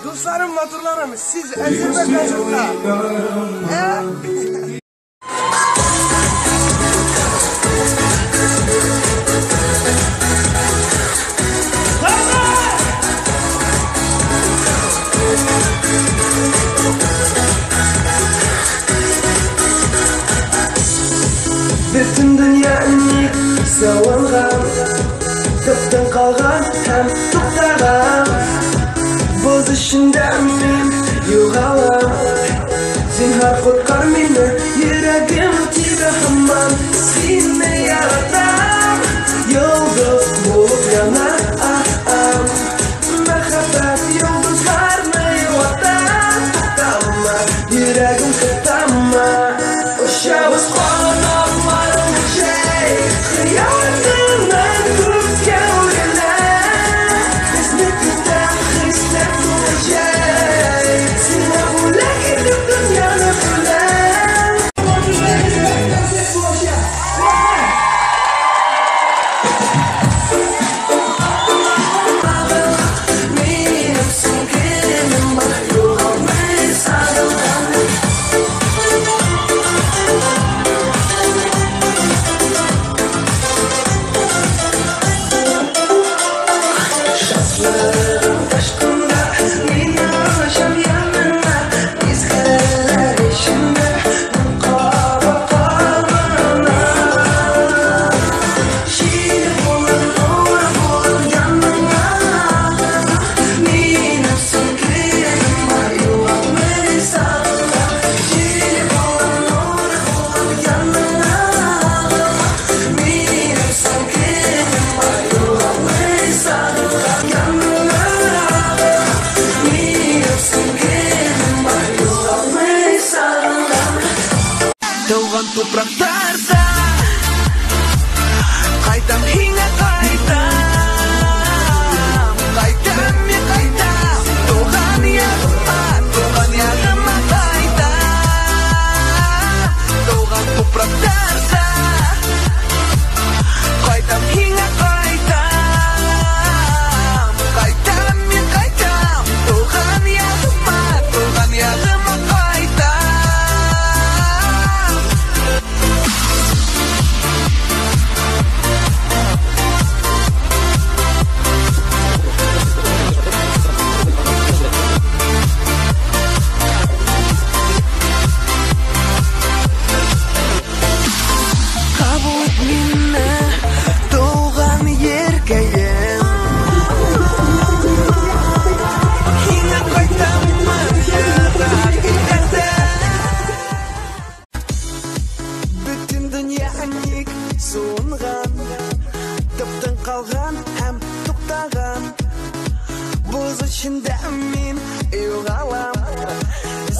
Дусларым, матурларым, сез әзерме концертка? Бөтен дөнья ник савылган, төптән калган һәм туктаган. Боз эчендә мин югалам. Зинһар коткар мине, йөрәгем тибә һаман. Сине яратам, йолдыз булып янам. Мәхәббәт йолдызларны юата. Туктама, йөрәгем туктама. Очабыз канатларың җәй, хыялыңнан күккә үрелә. Безне көтә хисләр тулы җәй, сиңа бүләк итеп дөньяны бүләм. Минем сөйгәнем бар, югалмый сагынган. Шатлыгым ташкында, мин очам яныңа, изгеләр эчендә кабат кабына. Җил булып, нур булып яныңа, минем сөйгәнем бар, югалмый сагынган. Җил булып, нур булып яныңа, минем сөйгәнем бар, югалмый сагынган. Яныңа, минем сөйгәнем бар, югалмый сагынган. Туган туфрактарда кайтам һиңә, кайтам, кайтам мин, кайтам туган ягыма, туган ягыма кайтам. Туган туфрактарда кайтам һиңә, кайтам, кайтам мин, кайтам туган ягыма, туган ягыма кайтам. Кабул ит мине, туган еркәем. Һиңә кайтаммын ерак илләрдән. Бөтен дөнья ник суынган, төптән калган һәм туктаган. Боз эчендә мин югалам.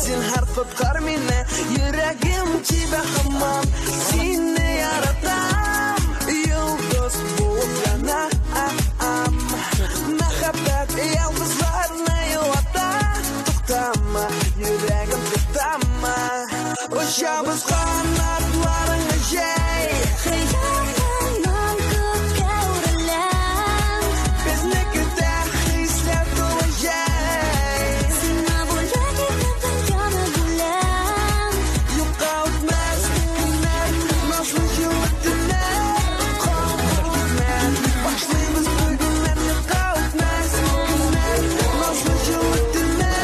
Зинһар коткар мине, йөрәгем тибә һаман. Сине яратам, йолдыз булып янам. Мәхәббәт йолдызларны юата. Туктама, йөрәгем туктама. Очабыз канатларың җәй, Хыялыңнан күккә үреләм. Безне көтә хисләр тулы җәй. Сиңа бүләк итеп дөньяны бүләм. Юкка үтмәс көннәр, назлы җылы төннәр. Кабул итмә, башлыйбыз бүгеннән. Юкка үтмәс көннәр, назлы җылы төннәр.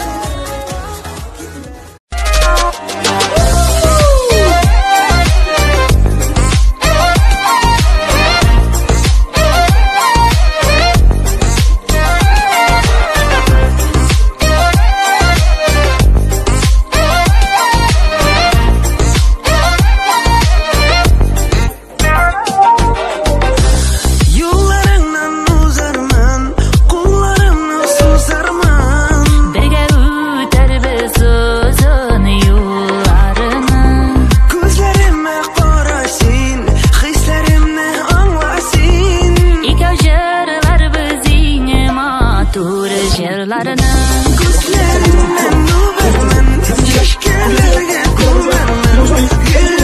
Юлларыңнан узармын, кулларымны сузармын. Бергә үтәрбез озын юлларны. Күзләремә кара син, хисләремне аңла син. Икәү җырларбыз иң матур җырларны. Күзләреңнән үбәрмен, чәчкәләргә күмәрмен.